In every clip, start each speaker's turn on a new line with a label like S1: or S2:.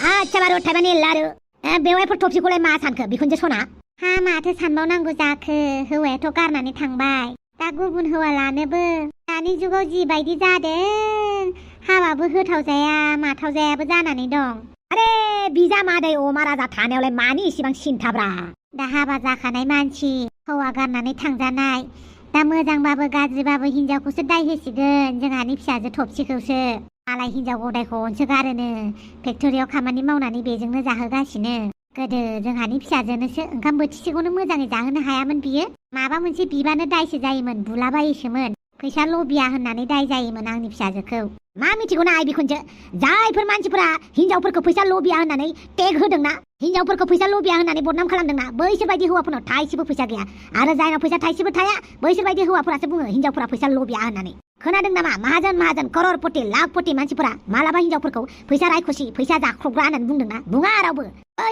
S1: आच्छा बारु थाइबानि लारु बेवाइफोर थफसिखौलाय मा सानखो बिखुनजो सना?
S2: हा माथो सानबावनांगौ जाखो हौवायाथ' गारनानै थांबाय दा गुबुन हौवा लानोबो दानि जुगाव जिबायदि जादों हाबाबो होथाव जाया माथाव जायाबो जानानै दं।
S1: अरे बिजामादै अमा राजा थानायावलाय मानि इसिबां सिन्थाब्रा?
S2: दा हाबा जाखानाय मानसि हौवा गारनानै थांजानाय दा मोजांबाबो गाज्रिबाबो हिनजावखौसो दाय होसिगोन जोंहानि फिसाजो थफसिखौसो। मालाय हिनजाव गदायखौ अनसोगारोनो फेक्टरियाव खामानि मावनानै बेजोंनो जाहोगासिनो। गोदो जोंहानि फिसाजोनोसो ओंखाम बोथिसेखौनो मोजाङै जाहोनो हायामोन बियो। माबा मोनसे बिबानो दायसो जायोमोन बुलाबायोसोमोन। फैसा लबिया होननानै दाय जायोमोन आंनि फिसाजोखौ।
S1: मा मिथिगौना आइ बिखुनजो जायफोर मानसिफोरा हिनजावफोरखौ फैसा लबिया होननानै टेग होदोंना हिनजावफोरखौ फैसा लबिया होननानै बदनाम खालामदोंना बैसोर बायदि हौवाफोरनाव थाइसेबो फैसा गैया आरो जायनाव फैसा थाइसेबो थाया बैसोर बायदि हौवाफोरासो बुङो हिनजावफोरा फैसा लबिया होननानै। खोनादों नामा माहाजोन माहाजोन कररपति लाखपति मानसिफोरा मालाबा हिनजावफोरखौ फैसा रायखसि फैसा जाख्रबग्रा होननानै बुंदोंना? बुङा रावबो।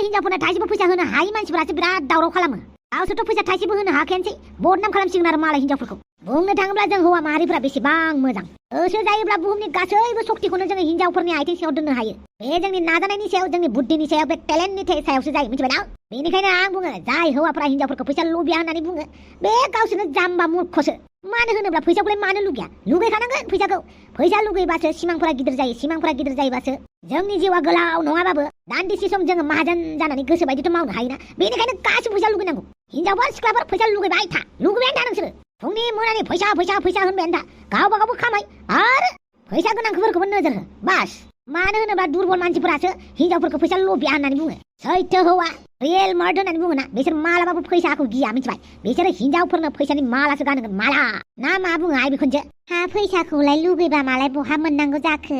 S1: हिनजावफोरनो थाइसेबो फैसा होनो हायि मानसिफोरासो बिराद दावराव खालामो। गावसोरथ' फैसा थाइसेबो होनो हाखायानोसै बदनाम खालामसिगोन आरो मालाय हिनजावफोरखौ। बुंनो थाङोब्ला जों हौवा माहारिफोरा बेसेबां मोजां। गोसो जायोब्ला बुहुमनि गासैबो शक्तिखौनो जोङो हिनजावफोरनि आथिं सिङाव दोननो हायो। बे जोंनि नाजानायनि सायाव जोंनि बुद्धिनि सायाव बे टेलेन्टनि सायावसो जायो मिथिबायना? बेनिखायनो आं बुङो जाय हौवाफोरा हिनजावफोरखौ फैसा लुबैया होननानै बुङो बे गावसोरनो जाम्बा मूर्खसो। मानो होनोब्ला फैसाखौलाय मानो लुगैया? लुगैखानांगोन फैसाखौ। फैसा लुगैबासो सिमांफोरा गिदिर जायो। सिमांफोरा गिदिर जायोबासो जोंनि जिउआ गोलाव नङाबाबो दान्दिसे सम जोङो माहाजोन जानानै गोसो बायदिथ' मावनो हायोना। बेनिखायनो गासिबो फैसा लुगैनांगौ। हिनजावफोर सिख्लाफोर फैसा लुगैबाय था लुगैबायानो था नोंसोरो। फुंनि मोनानि फैसा फैसा फैसा होनबायानो था गावबा गावबो खामाय आरो फैसा गोनांफोरखौबो नोजोर हो बास। मानो होनोब्ला दुरबल मानसिफोरासो हिनजावफोरखौ फैसा लबिया होननानै बुङो। सैथो हौवा रियेल मार्ड होननानै बुङोना बिसोर मालाबाबो फैसाखौ गिया मिथिबाय? बिसोरो हिनजावफोरनो फैसानि मालासो गानगोन माला ना मा बुङो आइ बिखुनजो?
S2: हा फैसाखौलाय लुगैबा मालाय बहा मोननांगौ जाखो?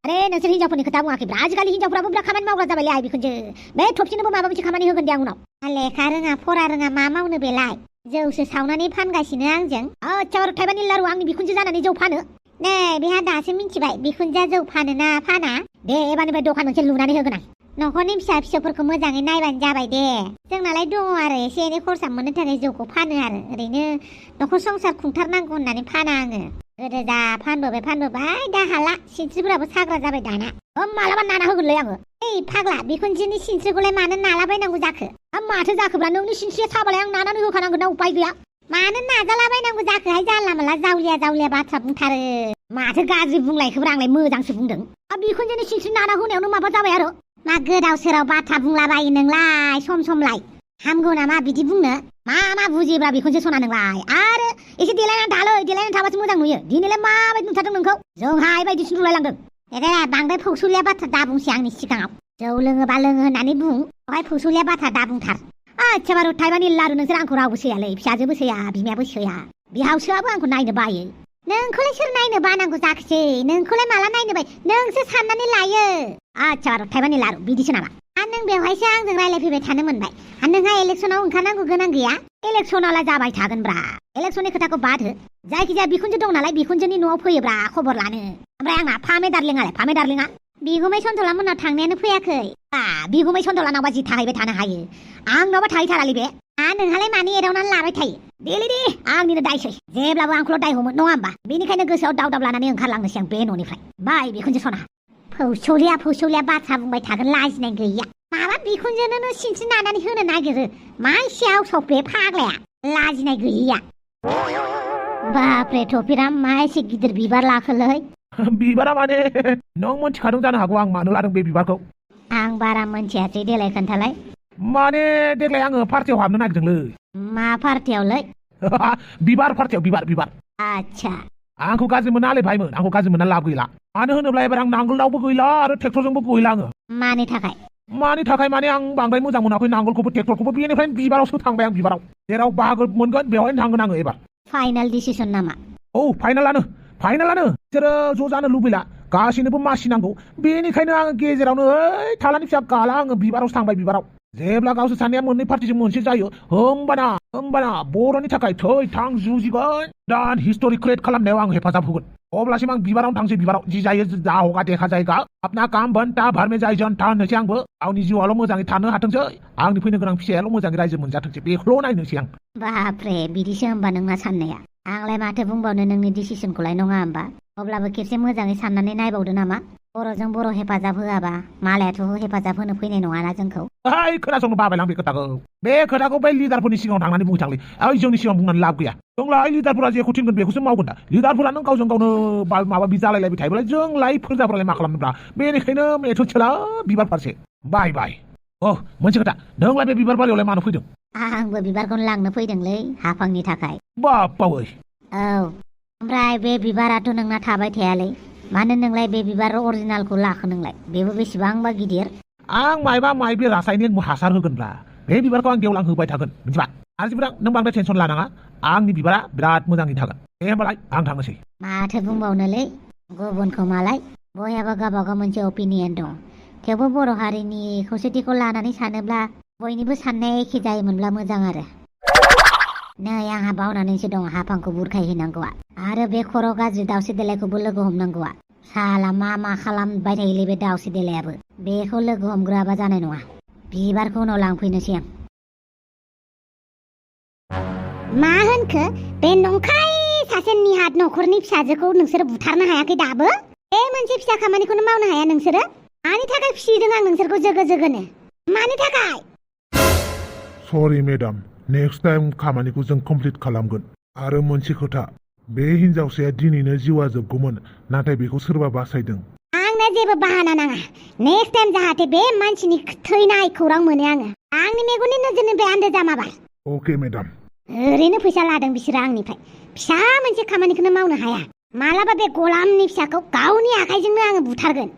S1: अरे नोंसोर हिनजावफोरनि खोथा बुङाखैब्रा आजिखालि हिनजावफ्राबो बिराद खामानि मावग्रा जाबायलै आइ बिखुनजो। बे थफसिनोबो माबा मोनसे खामानि होगोन दे आं उनाव।
S2: लेखा रोङा फरा रोङा मा मावनो बेलाय? जौसो सावनानै फानगासिनो आंजों।
S1: आच्छा बारु थाइबानि लारु आंनि बिखुनजो जानानै जौ फानो?
S2: नै बेहा दासो मिथिबाय बिखुनजोआ जौ फानो ना फाना?
S1: दे एबारनिफ्राय दखान मोनसे लुनानै होगोन आं।
S2: न'खरनि फिसा फिसौफोरखौ मोजाङै नायबानो जाबाय दे। जोंनालाय दङ आरो एसे एनै खरसा मोननो थाखाय जौखौ फानो आरो ओरैनो न'खर संसार खुंथारनांगौ होननानै फाना आङो। गोदो जा फानबोबाय दा हाला सिनस्रिफोराबो साग्रा जाबाय दाना।
S1: मालाबा नाना होगोनलै आङो।
S2: ओइ फाग्ला बिखुनजोनि सिनस्रिखौलाय मानो नालाबायनांगौ जाखो?
S1: माथो जाखोब्रा नोंनि सिनस्रिया साबालाय आं नानानै होखानांगोन ना उपाय गैया।
S2: मानो नाजालाबायनांगौ जाखोहाय जानला मोनला जावलिया बाथ्रा बुंथारो।
S1: माथो गाज्रि बुंलायखोब्रा आंलाय मोजांसो बुंदों। बिखुनजोनि सिनस्रि नाना होनायावनो माबा जाबाय आरो।
S2: मा गोदाव सोराव बाथ्रा बुंलाबायो नोंलाय सम समलाय? हामगौ नामा बिदि बुंनो?
S1: मा बुजियोब्रा बिखुनजो सना नोंलाय? आरो एसे देलायनानै थाबासो मोजां नुयो। दिनैलाय माबायदि नुथारदों नोंखौ? जोंहाय बायदिसो नुलायलांदों।
S2: दे बांद्राय फौसुलिया बाथ्रा दा बुंसै आंनि सिगाङाव। जौ लोङोबा लोङो होननानै बुं बेवहाय फौसुलिया बाथ्रा दा बुंथार।
S1: आच्छा बारु थाइबानि लारु नोंसोर आंखौ रावबो सैयालै फिसाजोबो सैया बिमायाबो सैया बिहावसोआबो आंखौ नायनो बायो।
S2: नोंखौलाय सोर नायनो बानांगौ जाखोसै? नोंखौलाय माला नायनो बाय? नोंसो साननानै लायो।
S1: आच्छा बारु थाइबानि लारु बिदिसो नामा?
S2: नों बेवहायसो आंजों रायलायफैबाय थानो मोनबाय। नोंहा इलेक्सनाव ओंखारनांगौ गोनां गैया?
S1: इलेक्सनालाय जाबाय थागोनब्रा। इलेक्सननि खोथाखौ बाद हो। जायखिजाया बिखुनजो दं नालाय बिखुनजोनि न'आव फैयोब्रा खबर लानो। ओमफ्राय आंना फामे दार्लिङा
S2: बिगुमै सन्थला मोननाव थांनायानो फैयाखै।
S1: बिगुमै सन्थलानावबा जि थाहैबाय थानो हायो आंनावबा थाहैथारालै बे।
S2: नोंहालाय मानि एदावनानै लाबाय थायो?
S1: दे आंनिनो दायसै जेब्लाबो आंखौल' दाय हमो नङा होमबा? बेनिखायनो गोसोआव दावदाब लानानै ओंखारलांनोसै आं बे न'निफ्राय। बाय बिखुनजो सना।
S2: फौसौलिया बाथ्रा बुंबाय थागोन लाजिनाय गैया। माबा बिखुनजोनो सिनस्रि नानानै होनो नागिरो मा एसेयाव सौफे फाग्लाया लाजिनाय गैया। बाप्रे थफिराम मा एसे गिदिर बिबार लाखोलै?
S3: बिबारा माने नों मोनथिखादों जानो हागौ आं मानो लादों बे बिबारखौ।
S2: आं बारा मोनथियासै देलाय खोन्थालाय।
S3: माने देग्लाय आङो पार्टियाव हाबनो नागिरदोंलै।
S2: मा पार्टियावलै?
S3: बिबार पार्टियाव बिबार।
S2: आच्छा
S3: आंखौ गाज्रि मोनालै भाइमोन आंखौ गाज्रि मोनना लाब गैला। मानो होनोब्ला एबार आं नांगोलावबो गैला आरो ट्रेक्टरजोंबो गैला आङो।
S2: मानि थाखाय?
S3: माने आं बांद्राय मोजां मोनाखै नांगोलखौबो ट्रेक्टरखौबो बेनिफ्रायनो बिबारावसो थांबाय आं बिबाराव। जेराव बाहागो मोनगोन बेवहायनो थांगोन आङो एबार।
S2: फाइनाल डिसिसन नामा?
S3: औ फाइनालानो बिसोरो ज' जानो लुबैला गासैनोबो मासिनांगौ बेनिखायनो आङो गेजेरावनो ओइ थालानि फिसा गाला आङो बिबारावसो थांबाय बिबाराव। जेब्ला गावसोर सानैया मोननै पार्टिजों मोनसे जायो होमबाना बर'नि थाखाय थै थां जुजिगोन दान हिस्टरि क्रिएट खालामनायाव आं हेफाजाब होगोन। अब्लासिम आं बिबारावनो थांसै बिबाराव जि जायो जा होगा देखा जायगा अपना काम बनता भर में जाय जनता होननोसै आंबो गावनि जिउआल' मोजाङै थानो हाथोंसै आंनि फैनो गोनां फिसायाल' मोजाङै रायजो मोनजाथोंसै बेखौल' नायनोसै आं।
S2: बाप्रे बिदिसो होमबा नोंना साननाया? आंलाय माथो बुंबावनो नोंनि डिसिसनखौलाय नङा होमबा? अब्लाबो खेबसे मोजाङै साननानै नायबावदो नामा? बर'जों बर' हेफाजाब होआबा मालायाथ' हेफाजाब होनो फैनाय नङाना जोंखौ
S3: ओइ खोनासंनो बाबायलां बे खोथाखौ बै लिडारफोरनि सिगाङाव थांनानै बुंनो थांलै ओइ जोंनि सिगाङाव बुंनानै लाब गैया जोंलाय लिडारफोरा जेखौ थिनगोन बेखौसो मावगोन दा लिडारफोरा नों गावजों गावनो माबा जालायलायबाय थायोब्ला जोंलाय फोरजाफोरालाय मा खालामनोब्रा बेनिखायनो मेथड सोला बिबार फारसे बाय मोनसे खोथा नोंलाय बे बिबार बारियावलाय मानो फैदों
S2: आंबो बिबारखौनो लांनो फैदोंलै हाफांनि थाखाय
S3: बापावै
S2: औ ओमफ्राय बे बिबाराथ' नोंना थाबाय थायालै मानो नोंलाय बे बिबार अरिजिनालखौ लाखो नोंलाय बेबो बेसेबांबा गिदिर
S3: आं मायबा रासायनिक हासार होगोनब्रा बे बिबारखौ आं गेवलां होबाय थागोन मिथिबाय आरो जिबरां नों बांद्राय टेनसन लानाङा आंनि बिबारा बिराद मोजाङै थागोन दे होमबालाय आं थांनोसै
S2: माथो बुंबावनोलै गुबुनखौ मालाय बयहाबो गावबागाव मोनसे अपिनियन दं थेवबो बर' हारिनि खौसेथिखौ लानानै सानोब्ला बयनिबो साननाया एखे जायोमोनब्ला मोजां आरो नै आंहा बावनानैसो दं हाफांखौ बुरखायहैनांगौआ आरो बे खर' गाज्रि दाउस्रि देलायखौबो लोगो हमनांगौआ साला मा खालामबाय थायोलै बे दाउस्रि देलायाबो बेखौ लोगो हमग्राबा जानाय नङा बिबारखौ उनाव लांफैनोसै आं
S1: मा होनखो बे नंखाय सासे निहाद नखरनि फिसाजोखौ नोंसोरो बुथारनो हायाखै दाबो बे मोनसे फिसा खामानिखौनो मावनो हाया नोंसोरो मानि थाखाय फिसिदों आं नोंसोरखौ जोगोनो मानि थाखाय
S4: सरि मेडाम नेक्स्ट टाइम खामानिखौ जों कमप्लिट खालामगोन आरो मोनसे खोथा बे हिनजावसाया दिनैनो जिउआ जोबगौमोन नाथाय बेखौ सोरबा बासायदों
S1: आंनो जेबो बाहाना नाङा नेक्स्ट टाइम जाहाथे बे मानसिनि थैनाय खौरां मोनो आंनि मेगननि नोजोरनिफ्राय आन्दो जामाबाय
S4: अके मेडाम
S1: ओरैनो फैसा लादों बिसोरो आंनिफ्राय फिसा मोनसे खामानिखौनो मावनो हाया मालाबा बे गलामनि फिसाखौ गावनि आखाइजोंनो आङो बुथारगोन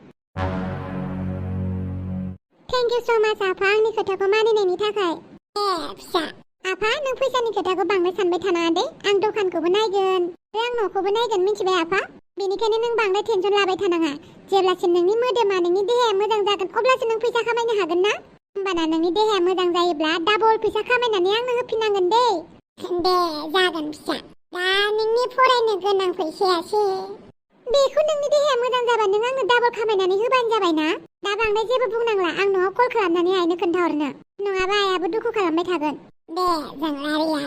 S1: थेंक इउ सो माच आफा आंनि खोथाखौ मानिनायनि थाखाय फिसा आफा नों फैसानि खोथाखौ बांद्राय सानबाय थानाङा दे आं दखानखौबो नायगोन आरो आं न'खौबो नायगोन मिथिबाय आफा बेनिखायनो नों बांद्राय टेनसन लाबाय थानाङा जेब्लासिम नोंनि मोदोमा नोंनि देहाया मोजां जागोन अब्लासो नों फैसा खामायनो हागोन ना होमबाना नोंनि देहाया मोजां जायोब्ला डाबल फैसा खामायनानै आंनो होफिननांगोन दे जागोन फिसा दा नोंनि फरायनो गोनां फैसायासो बेखौ नोंनि देहाया मोजां जाबा नों आंनो डाबल खामायनानै होबानो जाबाय ना दा बांद्राय जेबो बुंनांला आं न'आव कल खालामनानै आइनो खोन्थाहरनो नङाबा आइयाबो दुखु खालामबाय थागोन दे जोंलारियाय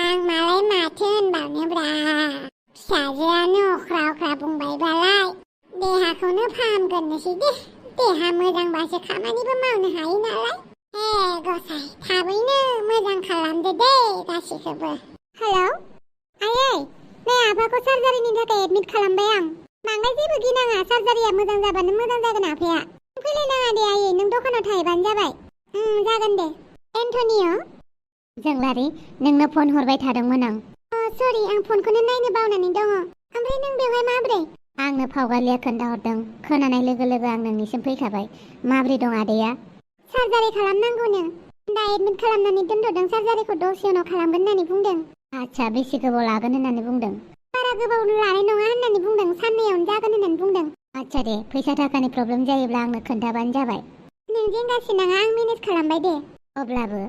S1: आं मालाय माथो होनबावनोब्रा फिसाजोआनो अख्रा बुंबायबालाय देहाखौनो फाहामग्रोनोसै दे देहा मोजांबासो खामानिबो मावनो हायो नालाय गसाय थाबैनो मोजां खालामदो दे गासैखौबो हेलौ आयै नै आफाखौ सार्जारिनि थाखाय एडमिट खालामबाय आं बांद्राय जेबो गिनाङा सार्जारिया मोजां जाबानो मोजां जागोन आफाया फैलायनाङा दे आयै नों दखानाव थाहैबानो जाबाय जागोन दे एन्टनिय' जोंलारि नोंनो फन हरबाय थादोंमोन आं सरि आं फनखौनो नायनो बावनानै दङ ओमफ्राय नों बेवहाय माब्रै आंनो फावगालिया खोन्थाहरदों खोनानाय लोगो लोगो आं नोंनिसिम फैखाबाय माब्रै दं आदैया सार्जारि खालामनांगौनो दा एडमिट खालामनानै दोनथ'दों सार्जारिखौ दसे उनाव खालामगोन होननानै बुंदों आच्छा बेसे गोबाव लागोन होननानै बुंदों बारा गोबाव लानाय नङा होननानै बुंदों साननैयावनो जागोन होननानै बुंदों आच्छा दे फैसा थाखानि प्रब्लेम जायोब्ला आंनो खोन्थाबानो जाबाय नों जिंगासि नाङा आं मेनेज खालामबाय दे अब्लाबो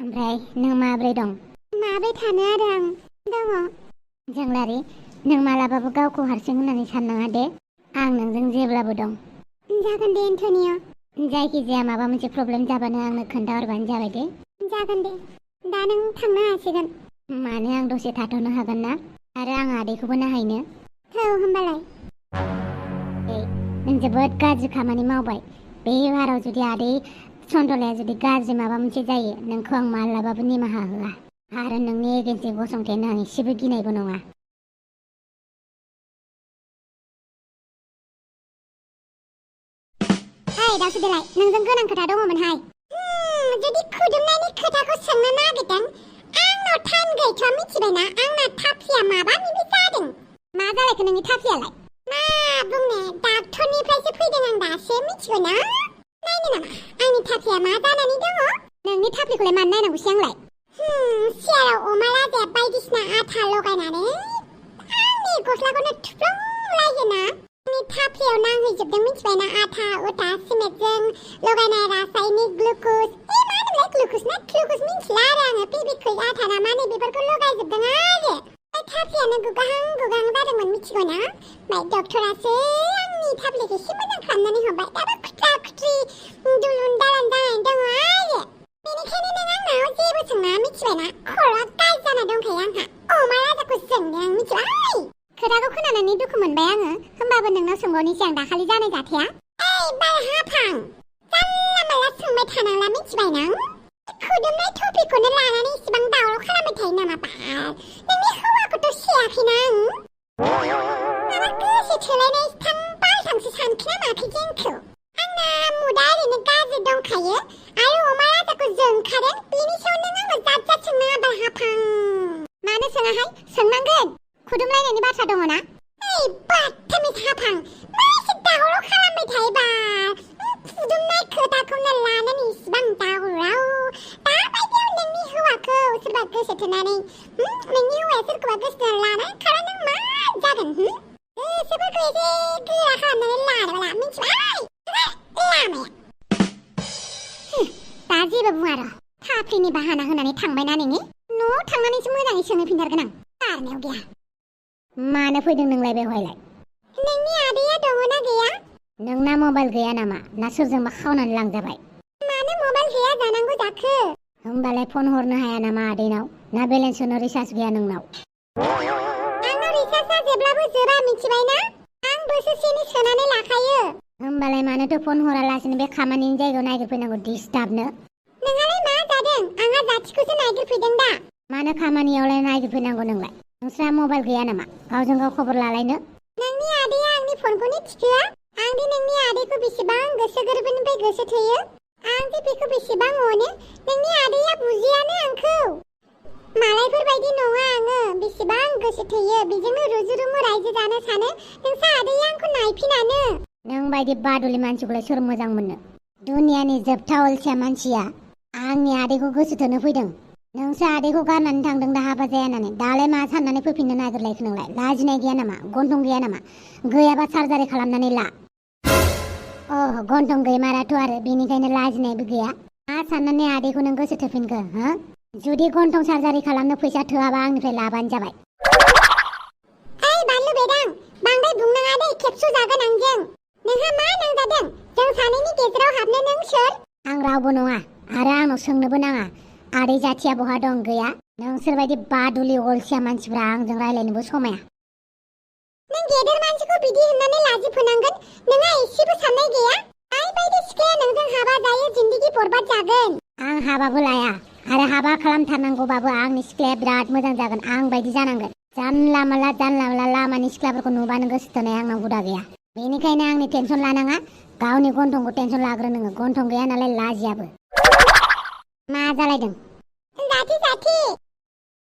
S1: ओमफ्राय नों माब्रै दं माब्रै थानो आरो आं दङ जोंलारि नों मालाबाबो गावखौ हारसिं होननानै साननाङा दे आं नोंजों जेब्लाबो दं जागोन दे एन्टनिय' जायखिजाया माबा मोनसे प्रब्लेम जाबानो आंनो खोन्थाहरबानो जाबाय दे जागोन दे दा नों थांनो हासिगोन मानो आं दसे थाथ'नो हागोन ना आरो आं आदैखौबो नायहैनो औ होमबालाय नों जोबोद गाज्रि खामानि मावबाय बे बाराव जुदि आदै सन्दलाया जुदि गाज्रि माबा मोनसे जायो नोंखौ आं मालाबाबो निमाहा होआ आरो नोंनि एगेन्सि गसंथेनो आं एसेबो गिनायबो नङा दासो देलाय नोंजों गोनां खोथा दङमोनहाय जुदि खुदुमनायनि खोथाखौ सोंनो नागिरदों आंनाव टाइम गैथ'आ मिथिबायना आंना थाफ्लिया माबानिबो जादों मा जालायखो नोंनि थाफ्लियालाय मा बुंनो डाक्टरनिफ्रायसो फैदों आं दासो मिथिबायना नायनो नामा आंनि थाफ्लिया मा जानानै दङ नोंनि थाफ्लिखौलाय मानो नायनांगौसै आंलाय सियाराव अमा लाजाया बायदिसिना आथा लगायनानै आंनि गस्लाखौनो थुफ्लंलायोना आंनि थाफ्लियाव नांहैजोबदों मिथिबायना आथा उथा सिमेन्टजों लगायनाय रासायनिक ग्लुक'ज मा होनोमोनलाय ग्लुक'ज ना ग्लुक'ज मिन्थिला आरो आङो फेब्रिक आथा ना मा नै बेफोरखौ लगायजोबदों आरो थाफ्लियानो गुगाहां जादोंमोन मिथिगौना ओमफ्राय डक्टरासो आंनि थाफ्लिखौ एसे मोजां खालामनानै हरबाय दाबो खुथ्रा खुथ्रि दुलुन दालान जानानै दङ आरो बेनिखायनो नों आंनाव जेबो सोंनाङा मिथिबायना खर'आ गाज्रि जाना दंखायो आंहा अमा राजाखौ सोंदों मिथिबाय खोथाखौ खोनानानै दुखु मोनबाय आङो होमबाबो नोंनाव सोंबाय
S2: बुंनांगौनि सिगां दाखालि जानाय जाथाया ओइ बारहाफां जानला मानला सोंबाय थानांला मिथिबाय नों खुदुमनाय टपिकखौनो लानानै इसिबां दावराव खालामबाय थायो नामा बाल नोंनि हौवाखौथ' सियाखैना आं माबा गोसो थोलायनाय थांसो सानखोना माखै जोंखौ आंना मुदा ओरैनो गाज्रि दंखायो आरो अमा राजाखौ जोंखादों बेनि सायाव नों आंनाव जात जात सोंनाङा बारहाफां मानो सोङाहाय सोंनांगोन खुदुमलायनायनि बाथ्रा दङ ना ओइ बाथामिस हाफां मा एसे दावराव खालामबाय थायो बा खुदुमनाय खोथाखौनो लानानै इसिबां दावराव दाबायदियाव नोंनि हौवाखौ सोरबा गोसो थोनानै नोंनि हौवाया सोरखौबा गोसो थोनानै लाना खारा नों मा जागोन गोसोफोरखौ एसे गोरा खालामनानै लानोब्ला मिथिबाय लामाया दा जेबो बुङा र' फाफ्लिनि बाहाना होनानै थांबायना नोङो न'आव थांनानैसो मोजाङै सोंहैफिनथारगोन आं गारनायाव गैया मानो फैदों नोंलाय बेवहायलाय नोंनि आदैया दङना गैया नोंना मबाइल गैया नामा ना सोरजोंबा खावनानै लांजाबाय मानो मबाइल गैया जानांगौ जाखो होमबालाय फन हरनो हाया नामा आदैनाव ना बेलेन्स होनो रिसार्ज गैया नोंनाव आंनाव रिसार्जआ जेब्लाबो जोबा मिथिबायना आं बोसोरसेनि सोनानै लाखायो होमबालाय मानोथो फन हरालासिनो बे खामानिनि जायगायाव नागिरफैनांगौ डिस्टार्बनो नोंहालाय मा जादों आंहा जाथिखौसो नागिरफैदों दा मानो खामानियावलाय नागिरफैनांगौ नोंलाय नोंस्रा मबाइल गैया नामा गावजों गाव खबर लालायनो नोंनि आदैया आंनि फनखौनो थिखोआ आं दि नोंनि आदैखौ बेसेबां गोसो गोरबोनिफ्राय गोसो थोयो आं दि बेखौ बेसेबां अनो नोंनि आदैया बुजियानो आंखौ मालायफोर बायदि नङा आङो बेसेबां गोसो थोयो बेजोंनो रुजु रुमु रायजो जानो सानो नोंसा आदैया आंखौ नायफिनानो नों बायदि बादुलि मानसिखौलाय सोर मोजां मोननो दुनियानि जोबथा अलसिया मानसिया आंनि आदैखौ गोसो थोनो फैदों नोंसो आदैखौ गारनानै थांदों दा हाबा जायानानै दालाय मा साननानै फैफिननो नागिरलायखो नोंलाय लाजिनाय गैया नामा गन्थं गैया नामा गैयाबा सार्जारि खालामनानै ला गन्थं गैमाराथ' आरो बेनिखायनो लाजिनायबो गैया मा साननानै आदैखौ नों गोसो थोफिनखो जुदि गन्थं सार्जारि खालामनो फैसा थोआबा आंनिफ्राय लाबानो जाबाय ओइ बानलु बेदां बांद्राय बुंनाङा दे खेबस' जागोन आंजों नोंहा मा नांजादों जों सानैनि गेजेराव हाबनो नों सोर आं रावबो नङा आरो आंनाव सोंनोबो नाङा आदै जाथिया बहा दं गैया नोंसोरबायदि बादुलि अलसिया मानसिफ्रा आंजों रायलायनोबो समाया नों गेदेर मानसिखौ बिदि होननानै लाजि फोनांगोन नोंहा एसेबो साननाय गैया आइ बायदि सिख्लाया नोंजों हाबा जायो जिन्दगि बरबाद जागोन आं हाबाबो लाया आरो हाबा खालामथारनांगौबाबो आंनि सिख्लाया बिराद मोजां जागोन आं बायदि जानांगोन जानला मानला लामानि सिख्लाफोरखौ नुबानो गोसो थोनाय आंनाव हुदा गैया बेनिखायनो आंनि टेनसन लानाङा गावनि गन्थंखौ टेनसन लाग्रो नोङो गन्थं गैया नालाय लाजियाबो मा जालायदों जाथि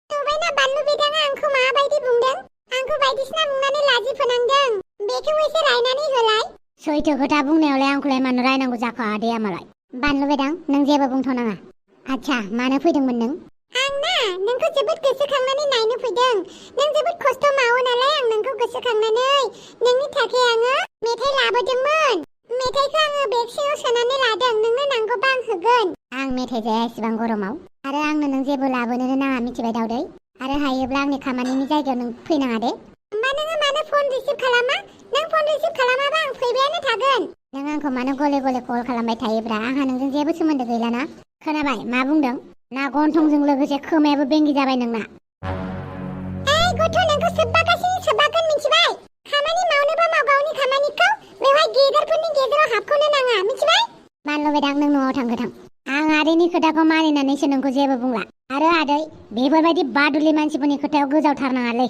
S2: नुबायना बानलु बेदाङा आंखौ माबायदि बुंदों आंखौ बायदिसिना बुंनानै लाजि फोनांदों बेखौ एसे रायनानै होलाय सैथो खोथा बुंनायावलाय आंखौलाय मानो रायनांगौ जाखो आदैया मालाय बानलु बेदां नों जेबो बुंथ'नाङा आच्छा मानो फैदोंमोन नों आं ना नोंखौ जोबोद गोसोखांनानै नायनो फैदों नों जोबोद खस्थ' मावो नालाय आं नोंखौ गोसोखांनानै नोंनि थाखाय आङो मेथाइ लाबोदोंमोन मेथाइखौ आङो बेग सिङाव सोनानै लादों नोंनो नांगौबा आं होगोन आं मेथाइ जाया एसेबां गरमाव आरो आंनो नों जेबो लाबोनोनो नाङा मिथिबाय दावदै आरो हायोब्ला आंनि खामानिनि जायगायाव नों फैनाङा दे होमबा नोङो मानो फन रिसिभ खालामा नों फन रिसिभ खालामाबा आं फैबायानो थागोन नों आंखौ मानो गले गले कल खालामबाय थायोब्रा आंहा नोंजों जेबो सोमोन्दो गैलाना खोनाबाय मा बुंदों ना गन्थंजों लोगोसे खोमायाबो बेंगि जाबाय नोंना ओइ गथ' नोंखौ सोब्बागासिनो सोब्बागोन मिथिबाय खामानि मावनोबा माव गावनि खामानिखौ बेवहाय गेदेरफोरनि गेजेराव हाबखौनो नाङा मिथिबाय मानल' बेदां नों न'आव थांगो थां आं आदैनि खोथाखौ मानिनानैसो नोंखौ जेबो बुंला आरो आदै बेफोरबायदि बादुलि मानसिफोरनि खोथायाव गोजावथारनाङालै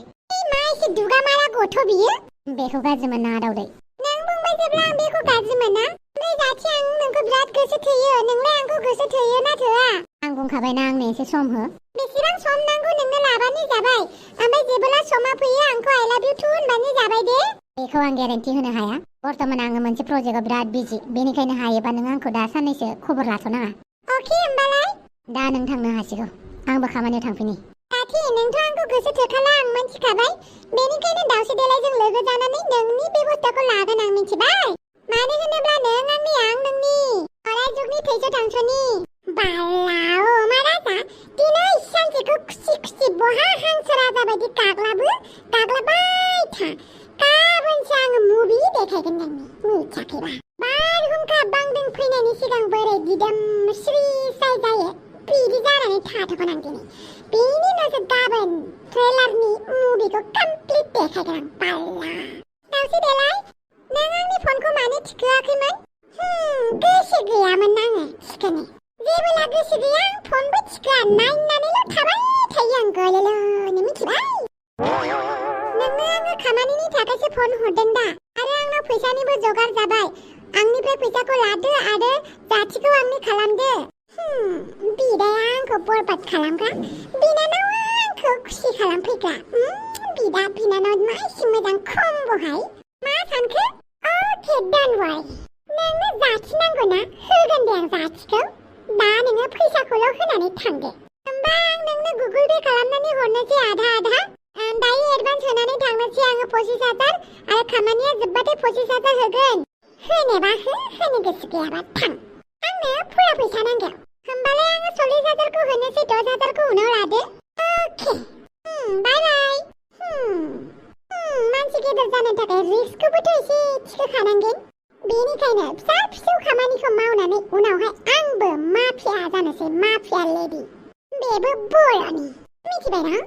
S2: मा एसे दुगामारा गथ' बियो बेखौ गाज्रि मोननाङा दावदै नों बुंबाय जेब्ला आं बेखौ गाज्रि मोना ओमफ्राय जाथि आं नोंखौ बिराद गोसो थोयो नोंलाय आंखौ गोसो थोयो ना थोआ आं बुंखाबायना आंनो एसे सम हो बेसेबां सम नांगौ नोंनो लाबानो जाबाय ओमफ्राय जेब्ला समा फैयो आंखौ आइ लाभ इउ टु होनबानो जाबाय दे बेखौ आं ग्यारेन्टि होनो हाया बर्तमान आङो मोनसे प्रजेक्टआव बिराद बिजि बेनिखायनो हायोबा नों आंखौ दा साननैसो खबर लाथ'नाङा अके होमबालाय दा नों थांनो हासिगौ आंबो खामानियाव थांफिनि जाथि नोंथ' आंखौ गोसो थोखाला आं मोनथिखाबाय बेनिखायनो दावसे देलायजों लोगो जानानै नोंनि बेबस्थाखौ लागोन आं मिथिबाय मानो होनोब्ला नों आंनि आं नोंनि अराय जुगनि थैस' थांस'नि बालाव मा राजा दिनै सानसेखौ खुसि खुसि बहा हांसो राजा बायदि गाग्लाबाय था गाबोनसो आङो मुभि देखायगोन नोंनि मिथियाखैबा बारहुंखा बांदों फैनायनि सिगां बोरै दिदोम स्रि स्राय जायो बिदि जानानै थाथ'गोन आं दिनै बेनि उनावसो गाबोन ट्रेलारनि मुभिखौ कमप्लिट देखायगोन आं बाला दावसे देलाय नों आंनि फनखौ मानो थिखोआखैमोन? गोसो गैयामोन आङो थिखोनो। जेबोला गोसो गैया आं फनबो थिखोआ, नायनानैल' थाबाय थायो आं गोलोलोनो, मिथिबाय? नोंनो आङो खामानिनि थाखायसो फन हरदों दा, आरो आंनाव फैसानिबो जगार जाबाय। आंनिफ्राय फैसाखौ लादो आरो जाथिखौ आंनि खालामदो। बिदाया आंखौ बरबाद खालामग्रा, बिनानावा आंखौ खुसि खालामफैग्रा। बिदा बिनानाव मासि मोजां खम्बहाय। मा सानखो? अके डन्ट वारि। नोंनो जाथि नांगौ ना? होगोन दे आं जाथिखौ। दा नोङो फैसाखौल' होनानै थांदो। होमबा आं नोंनो गुगल पे खालामनानै हरनोसै आधा आधा। दायो एडभान्स होनानै थांनोसै आङो 25,000 आरो खामानिया जोबबाथाय 25,000 होगोन। होनोबा हो, होनो गोसो गैयाबा थां। आंनो फुरा फैसा नांगौ। होमबालाय आङो 40,000खौ होनोसै, 10,000खौ उनाव लादो। अके, बाय बाय। मानसि गेदेर जानो थाखाय रिस्कखौबोथ' एसे थिखोखानांगोन। बेनिखायनो फिसा फिसौ खामानिखौ मावनानै उनावहाय आंबो माफिया जानोसै, माफिया लेडि। बेबो बर'नि, मिथिबाय ना?